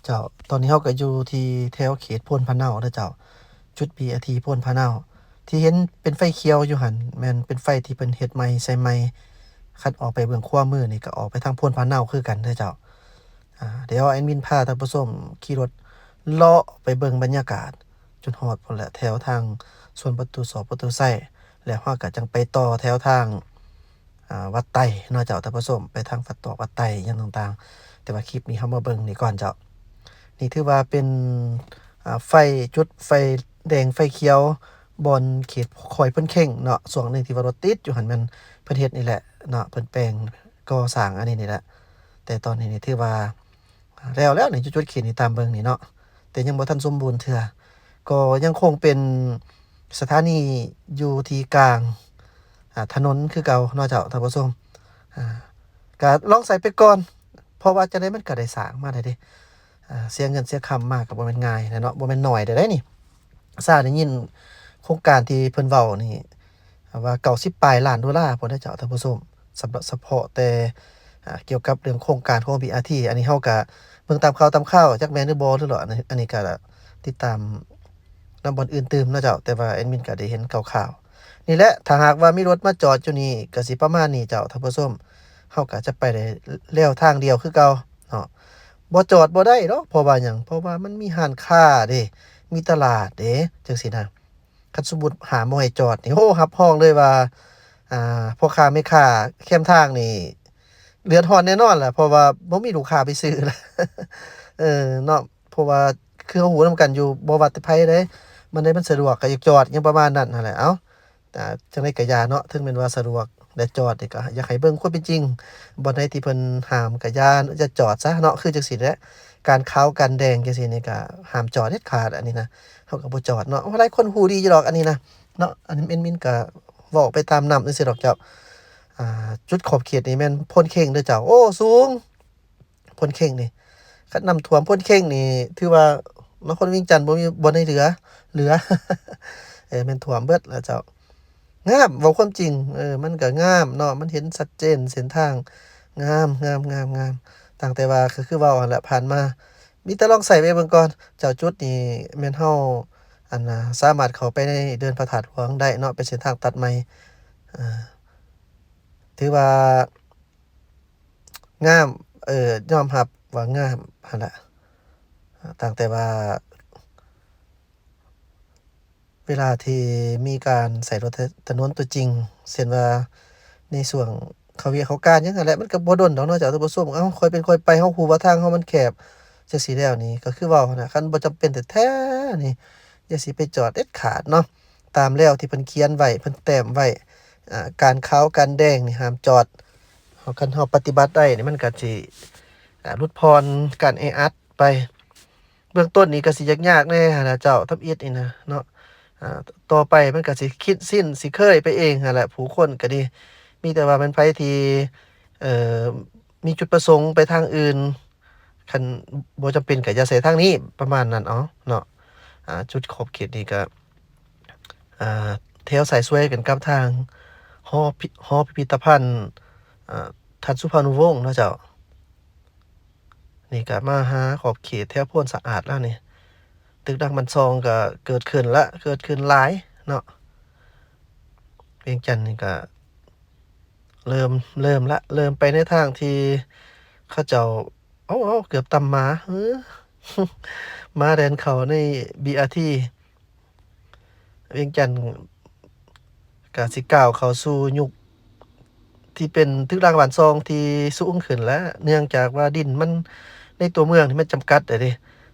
ເຈົ້າ ຕອນນີ້ເຮົາກໍຢູ່ທີ່ແຖວເຂດໂພນພະເນົາເດີເຈົ້າ. ຈຸດ ບີ ອາ ທີ ໂພນພະເນົາ ທີ່ເຫັນເປັນໄຟຂຽວຢູ່ຫັ້ນ ແມ່ນເປັນໄຟທີ່ເພິ່ນເຮັດໃໝ່ ໃສ່ໃໝ່ ຄັນອອກໄປເບື້ອງຂວາມືນີ້ ກໍອອກໄປທາງໂພນພະເນົາຄືກັນເດີເຈົ້າ. ອາ ດຽວແອດມິນພາທ່ານຜູ້ຊົມຂີ່ລົດເລາະໄປເບິ່ງບັນຍາກາດ ຈົນຮອດພຸ້ນແຫຼະ ແຖວທາງສວນປະຕູສອກປະຕູໄຊ ແລ້ວເຮົາກໍຈັ່ງໄປຕໍ່ແຖວທາງ ອາ ວັດໄຕເນາະເຈົ້າ ທ່ານຜູ້ຊົມ ໄປທາງວັດຕອກວັດໄຕຫຍັງຕ່າງໆ. ແຕ່ວ່າຄລິບນີ້ເຮົາມາເບິ່ງນີ້ກ່ອນເຈົ້າ. ນີ້ຖືວ່າເປັນ ອາ ໄຟ ຈຸດໄຟແດງໄຟຂຽວ ບ່ອນເຂດຄອຍໂພນເຄັ່ງເນາະ. ຊ່ວງໜຶ່ງທີ່ວ່າລົດຕິດຢູ່ຫັ້ນ ແມ່ນເພິ່ນເຮັດນີ້ແຫຼະເນາະ ເພິ່ນແປງກໍ່ສ້າງອັນນີ້ນີ້ແຫຼະ. ແຕ່ຕອນນີ້ນີ້ຖືວ່າ ແລ້ວແລ້ວນີ້ ຈຸດໆ ເຂດນີ້ຕາມເບິ່ງນີ້ເນາະ ແຕ່ຍັງບໍ່ທັນສົມບູນເທື່ອ. ກໍຍັງຄົງເປັນສະຖານີຢູ່ທີ່ກາງ ອາ ຖະໜົນຄືເກົ່າເນາະເຈົ້າ ທ່ານຜູ້ຊົມ. ອາ ກະລອງໃຊ້ໄປກ່ອນ ເພາະວ່າຈັ່ງໃດມັນກະໄດ້ສ້າງມາແລ້ວເດ້. ອາ ເສຍເງິນເສຍຄຳມາກະບໍ່ແມ່ນງ່າຍແຫຼະເນາະ ບໍ່ແມ່ນໜ້ອຍເດ້ ນີ້. ຊາໄດ້ຍິນໂຄງການທີ່ເພິ່ນເວົ້ານີ້ ວ່າເກົ້າສິບປາຍລ້ານໂດລາພຸ້ນເດ້ເຈົ້າ ທ່ານຜູ້ຊົມ. ສຳລັບສະເພາະແຕ່ ອາ ກ່ຽວກັບເລື່ອງໂຄງການຂອງ ບີ ອາ ທີ ອັນນີ້ເຮົາກະເບິ່ງຕາມຂ່າວຕາມຄາວ ຈັກແມ່ນຫຼືບໍ່ ຫຼື ອັນນີ້ ອັນນີ້ກະຕິດຕາມນຳບ່ອນອື່ນຕື່ມເນາະເຈົ້າ. ແຕ່ວ່າແອດມິນກະໄດ້ເຫັນຂ່າວໆ ນີ້ແຫຼະ. ຖ້າຫາກວ່າມີລົດມາຈອດຢູ່ນີ້ ກະຊິປະມານນີ້ເຈົ້າ ທ່ານຜູ້ຊົມ. ເຮົາກະຈະໄປໄດ້ແລ້ວທາງດຽວຄືເກົ່າເນາະ. ບໍ່ຈອດບໍ່ໄດ້ດອກ ເພາະວ່າຫຍັງ? ເພາະວ່າມັນມີຮ້ານຄ້າເດ້ ມີຕະຫຼາດເດ້ ຈັ່ງຊີ້ນະ. ຄັນສົມມຸດຫ້າມບໍ່ໃຫ້ຈອດນີ້ ໂອ້ ຮັບຮອງເລີຍວ່າ ອ່າ ພໍ່ຄ້າແມ່ຄ້າແຄມທາງນີ້ເດືອດຮ້ອນແນ່ນອນລະ ເພາະວ່າບໍ່ມີລູກຄ້າໄປຊື້ລະ ເອີ ເນາະ. ເພາະວ່າຄືເຮົາຮູ້ນຳກັນຢູ່ ບໍ່ວ່າແຕ່ໃຜເດ້ ມັນໃດມັນສະດວກກໍຢາກຈອດ ຫຍັງປະມານນັ້ນຫັ້ນແຫຼະ. ເອົ້າ ອ່າ ຈັ່ງໃດກໍຢ່າເນາະ ເຖິງແມ່ນວ່າສະດວກ ແລະ ຈອດນີ້ກໍຢາກໃຫ້ເບິ່ງຄວາມເປັນຈິງ ບ່ອນໃດທີ່ເພິ່ນຫ້າມກໍຢ່າ ຢ່າຈອດຊະເນາະ. ຄືຈັ່ງຊີ້ແຫຼະ ການຂາວການແດງຈັ່ງຊີ້ນີ້ກໍຫ້າມຈອດເດັດຂາດ ອັນນີ້ນະ ເຮົາກໍບໍ່ຈອດເນາະ. ໂອ້ ຫຼາຍຄົນຮູ້ດີຢູ່ດອກອັນນີ້ນະເນາະ. ອັນແອດມິນກໍເວົ້າໄປຕາມນ້ຳຊື່ໆດອກເຈົ້າ. ອ່າ ຈຸດຂອບເຂດນີ້ແມ່ນໂພນເຄັ່ງເດີເຈົ້າ. ໂອ້ ສູງ ໂພນເຄັ່ງນີ້ ຄັນນ້ຳຖ້ວມໂພນເຄັ່ງນີ້ ຖືວ່ານະຄອນວຽງຈັນບໍ່ມີບ່ອນໃດເຫຼືອ ເຫຼືອ ເອີ ແມ່ນຖ້ວມເບິດລະເຈົ້າ. ງາມ ເວົ້າຄວາມຈິງ ເອີ ມັນກະງາມເນາະ ມັນເຫັນຊັດເຈນເສັ້ນທາງ ງາມ ງາມ ງາມ ງາມ. ຕ່າງແຕ່ວ່າ ຄື ຄືເວົ້າຫັ້ນແຫຼະ ຜ່ານມາມີແຕ່ລອງໃຊ້ໄປເບິ່ງກ່ອນເຈົ້າ. ຈຸດນີ້ແມ່ນເຮົາ ອັນ ສາມາດເຂົ້າໄປໃນເດີ່ນພະທາດຫຼວງໄດ້ເນາະ ເປັນເສັ້ນທາງຕັດໃໝ່. ເອີ ຖືວ່າ ງາມ ເອີ ຍອມຮັບວ່າງາມຫັ້ນລະ. ຕ່າງແຕ່ວ່າເວລາທີ່ມີການໃຊ້ລົດຖະໜົນຕົວຈິງ ເຊັ່ນວ່າໃນຊ່ວງເຂົ້າວຽກເຂົ້າການຫຍັງຫັ້ນແຫຼະ ມັນກໍບໍ່ດົນດອກເນາະເຈົ້າທ່ານຜູ້ຊົມ. ເອົ້າ ຄ່ອຍເປັນຄ່ອຍໄປ ເຮົາຮູ້ວ່າທາງເຮົາມັນແຄບ ຈັ່ງຊີ້ແລ້ວນີ້ ກໍຄືເວົ້າຫັ້ນນະ ຄັນບໍ່ຈຳເປັນແທ້ໆນີ້ ຢ່າຊິໄປຈອດເດັດຂາດເນາະ. ຕາມແລວທີ່ເພິ່ນຂຽນໄວ້ ເພິ່ນແຕ້ມໄວ້ ອາ ການຂາວການແດງນີ້ຫ້າມຈອດ. ເຮົາ ຄັນເຮົາປະຕິບັດໄດ້ນີ້ ມັນກໍຊິ ອາ ຫຼຸດຜ່ອນການແອອັດໄປ. ເບື້ອງຕົ້ນນີ້ກໍຊິຍາກໆແດ່ຫັ້ນນະເຈົ້າ ທຳອິດນີ້ນະເນາະ. ອາ ຕໍ່ໄປມັນກໍຊິຊິນຊິເຄີຍໄປເອງຫັ້ນແຫຼະ ຜູ້ຄົນກໍດີ. ມີແຕ່ວ່າແມ່ນໃຜທີ່ ເອີ ມີຈຸດປະສົງໄປທາງອື່ນ ຄັນບໍ່ຈຳເປັນກໍຢ່າໃຊ້ທາງນີ້ ປະມານນັ້ນເອົາເນາະ. ອາ ຈຸດຂອບເຂດນີ້ກໍ ອາ ແຖວຊ້າຍສວຍກັນກັບທາງຫໍພິ ຫໍພິພິທະພັນ ອາ ທ່ານສຸພານຸວົງເນາະເຈົ້າ. ນີ້ກໍມາຫາຂອບເຂດແຖວໂພນສະອາດແລ້ວນີ້ ຕຶກດັງບ້ານຊ່ອງກໍເກີດຂຶ້ນລະ ເກີດຂຶ້ນຫຼາຍເນາະ. ວຽງຈັນນີ້ກໍເລີ່ມ ເລີ່ມລະ ເລີ່ມໄປໃນທາງທີ່ເຂົາເຈົ້າ ເອົາ ເອົາ ເກືອບຕຳໝາ ເອີ ໝາແລ່ນເຂົ້າໃນ ບີ ອາ ທີ. ວຽງຈັນກະຊິກ້າວເຂົ້າສູ່ຍຸກທີ່ເປັນຕຶກລາງບ້ານຊ່ອງທີ່ສູງຂຶ້ນແລ້ວ ເນື່ອງຈາກວ່າດິນມັນໃນຕົວເມືອງນີ້ມັນຈຳກັດແລ້ວເດ້.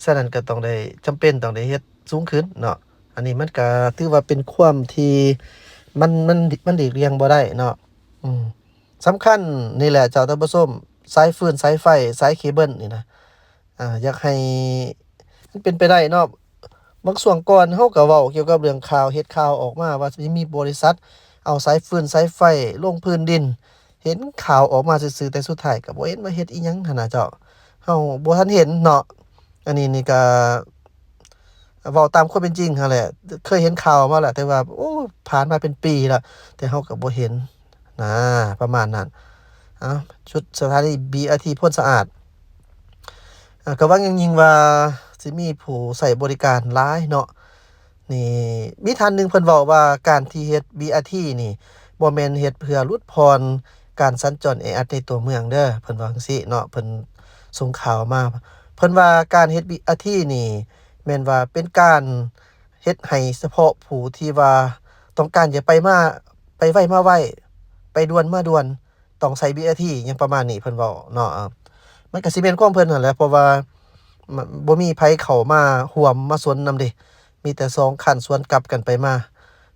ສະນັ້ນກໍຕ້ອງໄດ້ ຈຳເປັນຕ້ອງໄດ້ເຮັດສູງຂຶ້ນເນາະ. ອັນນີ້ມັນກະຖືວ່າເປັນຄວາມທີ່ມັນ ມັນ ມັນຫຼີກລ່ຽງບໍ່ໄດ້ເນາະ. ອືມ ສຳຄັນນີ້ແຫຼະເຈົ້າທ່ານຜູ້ຊົມ ສາຍຟືນ ສາຍໄຟ ສາຍເຄເບິນນີ້ນະ ອາ ຢາກໃຫ້ມັນເປັນໄປໄດ້ເນາະ. ບາງຊ່ວງກ່ອນເຮົາກໍເວົ້າກ່ຽວກັບເລື່ອງຂ່າວ ເຮັດຂ່າວອອກມາວ່າຊິມີບໍລິສັດເອົາສາຍຟືນສາຍໄຟລົງພື້ນດິນ ເຫັນຂ່າວອອກມາຊື່ໆ ແຕ່ສຸດທ້າຍກໍບໍ່ເຫັນວ່າເຮັດອີ່ຫຍັງຫັ້ນນະເຈົ້າ. ເຮົາບໍ່ທັນເຫັນເນາະ. ອັນນີ້ນີ້ກໍເວົ້າຕາມຄວາມເປັນຈິງຫັ້ນແຫຼະ ເຄີຍເຫັນຂ່າວມາແລ້ວ ແຕ່ວ່າ ໂອ້ ຜ່ານມາເປັນປີແລ້ວ ແຕ່ເຮົາກໍບໍ່ເຫັນ ນະ ປະມານນັ້ນ. ເອົ້າ ຈຸດສະຖານີ ບີ ອາ ທີ ໂພນສະອາດ ອ່າ ກໍຫວັງຢ່າງຍິ່ງວ່າຊິມີຜູ້ໃຊ້ບໍລິການຫຼາຍເນາະ. ນີ້ມີທ່ານໜຶ່ງເພິ່ນເວົ້າວ່າ ການທີ່ເຮັດ BRT ນີ້ບໍ່ແມ່ນເຮັດເພື່ອຫຼຸດຜ່ອນການສັນຈອນແອອັດໃນຕົວເມືອງເດີ ເພິ່ນວ່າຈັ່ງຊີ້ເນາະ. ເພິ່ນສົ່ງຂ່າວມາ ເພິ່ນວ່າການເຮັດ BRT ນີ້ແມ່ນວ່າເປັນການເຮັດໃຫ້ສະເພາະຜູ້ທີ່ວ່າຕ້ອງການຈະໄປມາ ໄປໄວມາໄວ ໄປດ່ວນມາດ່ວນ ຕ້ອງໃຊ້ BRT ຫຍັງປະມານນີ້ ເພິ່ນເວົ້າເນາະ. ມັນກໍຊິແມ່ນຄວາມເພິ່ນຫັ້ນແຫຼະ ເພາະວ່າ ບໍ່ມີໃຜເຂົ້າມາຮ່ວມມາຊົນນຳເດ້ ມີແຕ່ສອງຄັນສວນກັບກັນໄປມາ.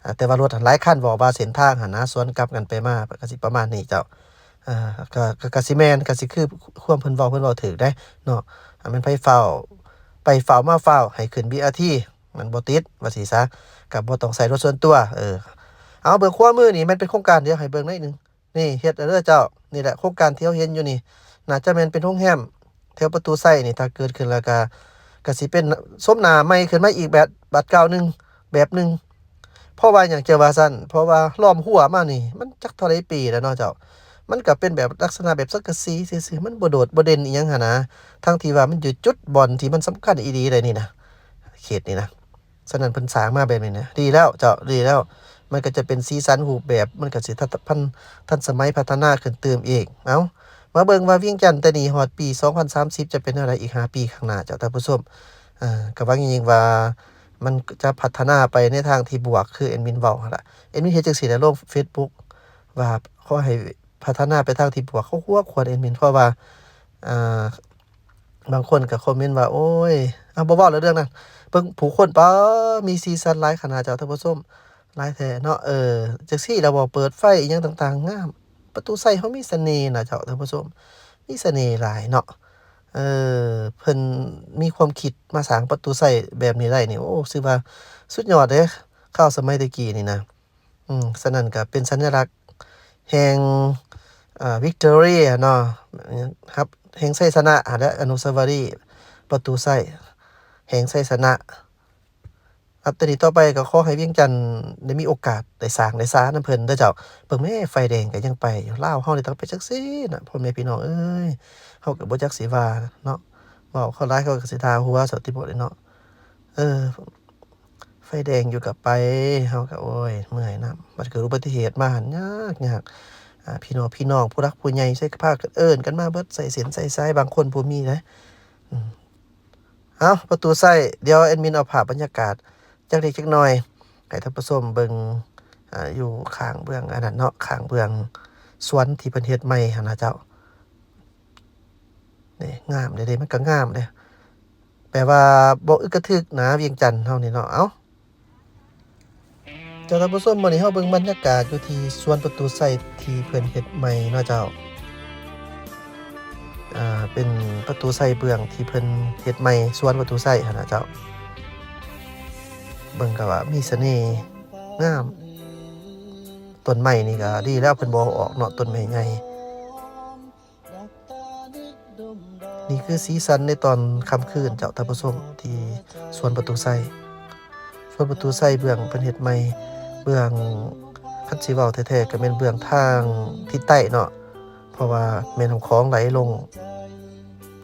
ອ່າ ແຕ່ວ່າລົດຫັ້ນຫຼາຍຄັນ ເວົ້າວ່າເສັ້ນທາງຫັ້ນນະ ສວນກັບກັນໄປມາ ກໍຊິປະມານນີ້ເຈົ້າ. ອ່າ ກໍ ກໍ ກໍຊິແມ່ນ ກໍຊິຄືຄວາມເພິ່ນເວົ້າ ເພິ່ນເວົ້າຖືກເດ້ເນາະ. ອ່າ ແມ່ນໃຜຟ້າວ ໄປຟ້າວມາຟ້າວ ໃຫ້ຂຶ້ນ BRT ມັນບໍ່ຕິດ ວ່າຊີ້ຊະ ກໍບໍ່ຕ້ອງໃຊ້ລົດສ່ວນຕົວ. ເອີ ເອົາ ເບິ່ງຂວາມືນີ້ ແມ່ນເປັນໂຄງການ ດຽວໃຫ້ເບິ່ງໜ້ອຍໜຶ່ງ. ນີ້ເຮັດແລ້ວເດີເຈົ້າ. ນີ້ແຫຼະໂຄງການທີ່ເຮົາເຫັນຢູ່ນີ້ ໜ້າຈະແມ່ນເປັນໂຮງແຮມແຖວປະຕູໄຊນີ້. ຖ້າເກີດຂຶ້ນແລ້ວກະ ກະຊິເປັນໂສມໜ້າໃໝ່ຂຶ້ນມາອີກແບບ ບາດກ້າວໜຶ່ງ ແບບໜຶ່ງ. ເພາະວ່າຫຍັງຈະວ່າຊັ້ນ? ເພາະວ່າລ້ອມຮົ້ວມານີ້ ມັນຈັກເທົ່າໃດປີແລ້ວເນາະເຈົ້າ. ມັນກະເປັນແບບລັກສະນະແບບສັງກະສີຊື່ໆ ມັນບໍ່ໂດດບໍ່ເດັ່ນອີ່ຫຍັງຫັ້ນນະ ທັງທີ່ວ່າມັນຢູ່ຈຸດບ່ອນທີ່ມັນສຳຄັນອີ່ຫຼີໃດນີ້ນະ ເຂດນີ້ນະ. ສະນັ້ນເພິ່ນສ້າງມາແບບນີ້ນະ ດີແລ້ວເຈົ້າ ດີແລ້ວ. ມັນກໍຈະເປັນສີສັນຮູບແບບ ມັນກໍຊິທັນ ທັນສະໄໝ ພັດທະນາຂຶ້ນຕື່ມອີກ. ເອົ້າ ມາເບິ່ງວ່າວຽງຈັນແຕ່ນີ້ຮອດປີສອງພັນສາມສິບ ຈະເປັນແນວໃດອີກຫ້າປີຂ້າງໜ້າເຈົ້າ ທ່ານຜູ້ຊົມ. ເອີ ກໍຫວັງຍິ່ງວ່າມັນຈະພັດທະນາໄປໃນທາງທີ່ບວກ ຄືແອດມິນເວົ້າຫັ້ນລະ. ແອດມິນເຮັດຈັ່ງຊີ້ແຫຼະ ລົງເຟສບຸກວ່າຂໍໃຫ້ພັດທະນາໄປທາງທີ່ບວກ. ເຂົາຄວນ ແອດມິນ ເພາະວ່າ ອ່າ ບາງຄົນກໍຄອມເມັນວ່າ ໂອ້ຍ ເອົາ ບໍ່ເວົ້າແລ້ວເລື່ອງນັ້ນ. ເບິ່ງຜູ້ຄົນ ປາ ມີສີສັນຫຼາຍຂະໜາດເຈົ້າ ທ່ານຜູ້ຊົມ ຫຼາຍແທ້ເນາະ. ເອີ ຈັ່ງຊີ້ລະບໍ່ ເປີດໄຟອີ່ຫຍັງຕ່າງໆ ງາມ. ປະຕູໄຊເຮົາມີສະເໜ່ນະເຈົ້າ ທ່ານຜູ້ຊົມ ມີສະເໜ່ຫຼາຍເນາະ. ເອີ ເພິ່ນມີຄວາມຄິດມາສ້າງປະຕູໄຊແບບນີ້ໄດ້ນີ້ ໂອ້ ຖືວ່າສຸດຍອດເດ້ ຄາວສະໄໝແຕ່ກີ້ນີ້ນະ. ອືມ ສະນັ້ນກໍເປັນສັນຍະລັກແຫ່ງ ເອີ ວິກຕໍເຣຍເນາະ ຮັບແຫ່ງໄຊຊະນະຫັ້ນແຫຼະ ອະນຸສາວະລີປະຕູໄຊແຫ່ງໄຊຊະນະ. ນັບແຕ່ນີ້ຕໍ່ໄປກໍຂໍໃຫ້ວຽງຈັນໄດ້ມີໂອກາດໄດ້ສ້າງໄດ້ສານຳເພິ່ນເດີເຈົ້າ. ເບິ່ງແມ້ ໄຟແດງກໍຍັງໄປຢູ່ ລາວເຮົານີ້ຕ້ອງໄປຈັ່ງຊີ້ນະ ພໍ່ແມ່ພີ່ນ້ອງເອີຍ. ເຮົາກໍບໍ່ຈັກຊິວ່າເນາະ ເວົ້າເຂົາຫຼາຍເຂົາກໍຊິດ່າຫົວຊະຕິບໍເນາະ. ເອີ ໄຟແດງຢູ່ກໍໄປ ເຮົາກໍ ໂອ້ຍ ເມື່ອຍນຳ. ບັດເກີດອຸບັດຕິເຫດມາຫັ້ນຍາກໆ. ອ່າ ພີ່ນ້ອງ ພີ່ນ້ອງ ຜູ້ຫຼັກຜູ້ໃຫຍ່ໃສ່ກໍພາກັນເອີ້ນກັນມາເບິດ ໃສ່ເສັ້ນໃສ່ສາຍ ບາງຄົນບໍ່ມີເດ້. ອືມ ເອົ້າ ປະຕູໄຊ ດຽວແອດມິນເອົາພາບບັນຍາກາດຈັກເລັກຈັກໜ້ອຍໃຫ້ທ່ານຜູ້ຊົມເບິ່ງ ອ່າ ຢູ່ຂ້າງເບື້ອງອັນນັ້ນເນາະ ຂ້າງເບື້ອງສວນທີ່ເພິ່ນເຮັດໃໝ່ຫັ້ນນະເຈົ້າ. ນີ້ງາມເດ້ ມັນກໍງາມເດ້ ແປວ່າບໍ່ອຶກກະທຶກນະ ວຽງຈັນເຮົານີ້ເນາະ. ເອົ້າ ເຈົ້າ ທ່ານຜູ້ຊົມ ມື້ນີ້ເຮົາເບິ່ງບັນຍາກາດຢູ່ທີ່ສວນປະຕູໄຊທີ່ເພິ່ນເຮັດໃໝ່ເນາະເຈົ້າ. ອ່າ ເປັນປະຕູໄຊເບື້ອງທີ່ເພິ່ນເຮັດໃໝ່ ສວນປະຕູໄຊຫັ້ນນະເຈົ້າ. ເບິ່ງກໍວ່າມີສະເໜ່ງາມ ຕົ້ນໄມ້ນີ້ກໍດີແລ້ວ ເພິ່ນບໍ່ເອົາອອກເນາະ ຕົ້ນໄມ້ໃຫຍ່. ນີ້ຄືສີສັນໃນຕອນຄ່ຳຄືນເຈົ້າ ທ່ານຜູ້ຊົມ ທີ່ສວນປະຕູໄຊ. ສວນປະຕູໄຊເບື້ອງເພິ່ນເຮັດໃໝ່ ເບື້ອງ ຄັນຊິເວົ້າແທ້ໆ ກໍແມ່ນເບື້ອງທາງທິດໃຕ້ເນາະ ເພາະວ່າແມ່ນ້ຳຂອງໄຫຼລົງ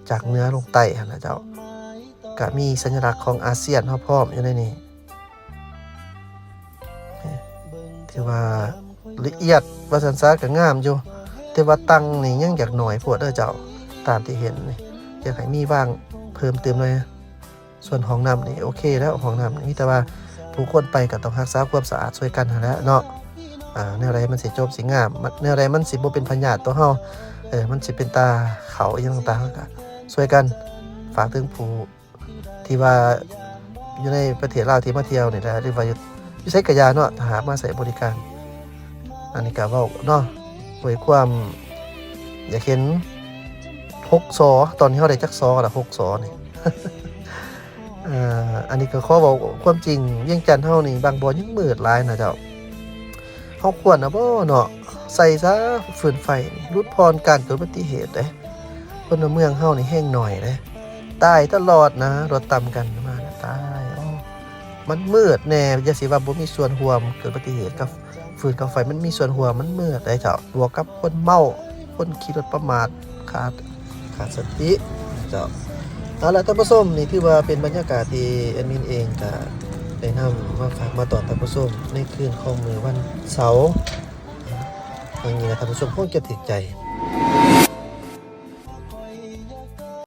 ຈາກເໜືອລົງໃຕ້ຫັ້ນນະເຈົ້າ. ກະມີສັນຍະລັກຂອງອາຊຽນເຮົາພ້ອມຢູ່ໃນນີ້. ຖືວ່າລະອຽດວ່າຊັ້ນຊະ ກໍງາມຢູ່ ແຕ່ວ່າຕັ່ງນີ້ຍັງຢາກໜ້ອຍໂພດເດີເຈົ້າ ຕາມທີ່ເຫັນນີ້ ຢາກໃຫ້ມີວາງເພີ່ມຕື່ມໜ້ອຍ. ສ່ວນຫ້ອງນ້ຳນີ້ໂອເຄແລ້ວ ຫ້ອງນ້ຳນີ້ມີແຕ່ວ່າຜູ້ຄົນໄປກໍຕ້ອງຮັກສາຄວາມສະອາດຊ່ວຍກັນຫັ້ນແຫຼະເນາະ. ອ່າ ແນວໃດມັນຊິຈົບຊິງາມ ແນວໃດມັນຊິບໍ່ເປັນພະຍາດຕໍ່ເຮົາ ເອີ ມັນຊິເປັນຕາເຂົ້າອີ່ຫຍັງຕ່າງໆ ເຮົາກໍຊ່ວຍກັນ. ຝາກເຖິງຜູ້ ທີ່ວ່າຢູ່ໃນປະເທດລາວທີ່ມາທ່ຽວນີ້ແຫຼະ ຫຼືວ່າຢູ່ ຢູ່ໃສກະຢ່າເນາະ ຖ້າຫາກມາໃຊ້ບໍລິການ. ອັນນີ້ກະເວົ້າເນາະ ດ້ວຍຄວາມຢາກເຫັນຫົກ ສ ຕອນນີ້ເຮົາໄດ້ຈັກ ສ ລະ ຫົກ ສ ນີ້. ເອີ ອັນນີ້ກໍຂໍເວົ້າຄວາມຈິງ ວຽງຈັນເຮົານີ້ບາງບ່ອນຍັງມືດຫຼາຍນະເຈົ້າ. ເຮົາຄວນນະບໍ່ເນາະ ໃສ່ຊະຟືນໄຟນີ້ ຫຼຸດຜ່ອນການເກີດອຸບັດຕິເຫດເດ້. ພົນລະເມືອງເຮົານີ້ແຮງໜ້ອຍເດ້ ຕາຍຕະຫຼອດນະ ລົດຕຳກັນມານະ ຕາຍ. ໂອ້ ມັນມືດແດ່ ຢ່າຊິວ່າບໍ່ມີສ່ວນຮ່ວມເກີດອຸບັດຕິເຫດກັບຟືນກັບໄຟ ມັນມີສ່ວນຮ່ວມ ມັນມືດເດ້ເຈົ້າ. ບວກກັບຄົນເມົາ ຄົນຂີ່ລົດປະໝາດ ຂາດ ຂາດສະຕິເຈົ້າ. ເອົາລະທ່ານຜູ້ຊົມ, ນີ້ຖືວ່າເປັນບັນຍາກາດທີ່ແອດມິນເອງກະໄດ້ນຳມາຝາກມາຕ້ອນທ່ານຜູ້ຊົມໃນຄືນຂອງມື້ວັນເສົາ. ຫວັງວ່າທ່ານຜູ້ຊົມຄົງຈະຖືກໃຈ.